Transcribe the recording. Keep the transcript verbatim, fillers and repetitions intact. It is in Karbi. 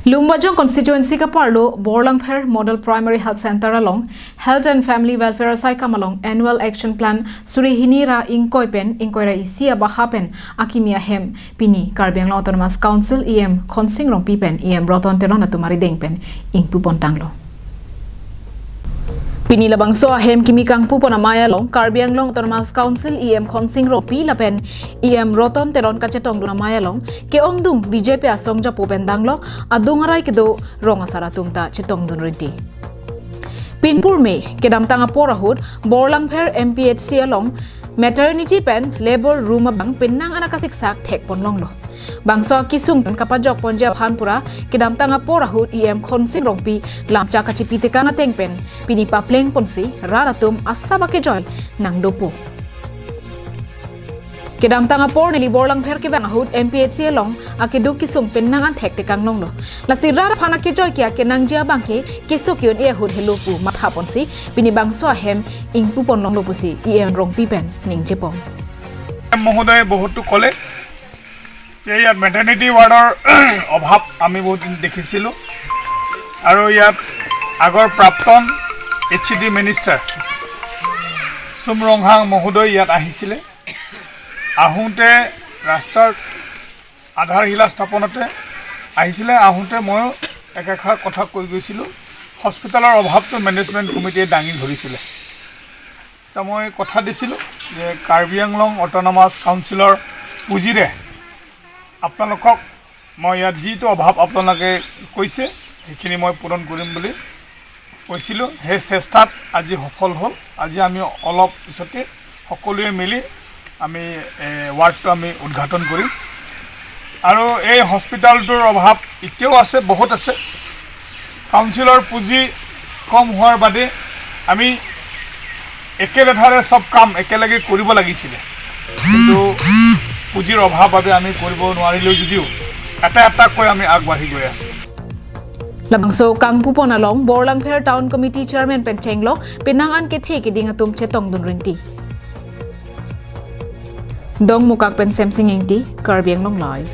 Lumbajong constituency kaparlo Borlangpher Model Primary Health Center along Health and Family Welfare asaikam along Annual Action Plan suri hini ra ingkoi pen ingkoi ra isi abaha pen akimi ahem pini Karbi Anglong Autonomous Council E M Khonsing Rongpi pen E M Roton Teron atum arideng pen ingpupontanglo. Pini labangso ahem kimi kangpupon amei along Karbi Anglong Autonomous Council E M Khonsing Rongpi lapen E M Roton Teron kachetongdun amei along ke-ongdung B J P asong japo pen danglok adung arai kedo rong asar atum ta chetongdun rinti. Pinpur me kedamtang apor ahut Borlangpher M P H C along maternity pen labor room abang penang an akasiksak thekponlonglo. Bangso akisung pen kapajokponji aphan pura kedamtang apor ahut E M Khonsing Rongpi lamchak kachipitekang ateng pen pini paplengponsi rat atum asap akejoi nangdopo. Kedamtang apor neli Borlangpher kevang ahut M P H C along akeduk kesung penang an thektekanglonglo. Lasi rat aphan akejoi ke-a kenangji abang ke keso ke-un-e ahut helo pu mathaponsi pini bangso ahem ingpuponlonglo pusi E M Rongpi pen ningjepon. মহোদয়ে বহুতো ক'লে যে ইয়াত মেটাৰ্নিটি ৱাৰ্ডৰ অভাৱ আমি বহুত দিন দেখিছিলোঁ আৰু ইয়াত আগৰ প্ৰাক্তন এইচ ডি মিনিষ্টাৰ চুম ৰংহাং মহোদয় ইয়াত আহিছিলে। আহোঁতে ৰাস্তাৰ আধাৰশিলা স্থাপনতে আহিছিলে। আহোঁতে ময়ো একেষাৰ কথা কৈ গৈছিলোঁ, হস্পিটেলৰ অভাৱটো মেনেজমেণ্ট কমিটিয়ে দাঙি ধৰিছিলে। তো মই কথা দিছিলোঁ যে কাৰ্বি আংলং অট'নমাছ কাউন্সিলৰ পুঁজিৰে আপোনালোকক মই ইয়াত যিটো অভাৱ আপোনালোকে কৈছে সেইখিনি মই পূৰণ কৰিম বুলি কৈছিলোঁ। সেই চেষ্টাত আজি সফল হ'ল। আজি আমি অলপ পিছতে সকলোৱে মিলি আমি, এ, ৱাৰ্ডটো আমি উদ্ঘাটন কৰিম। আৰু এই হস্পিটেলটোৰ অভাৱ এতিয়াও আছে, বহুত আছে। কাউন্সিলৰ পুঁজি কম হোৱাৰ বাদে আমি একেলেথাৰে সব কাম একেলগে কৰিব লাগিছিলে, কিন্তু পুঁজিৰ অভাৱ বাবে আমি কৰিব নোৱাৰিলোঁ যদিও এটা এটাকৈ আমি আগবাঢ়ি গৈ আছোঁ। Labangso kangpupon along Borlangpher Town Committee Chairman pen chenglok penang an kethe keding atum chetongdun rinti. Dongmukak pen Semsing Ingti, Karbi Anglong Live.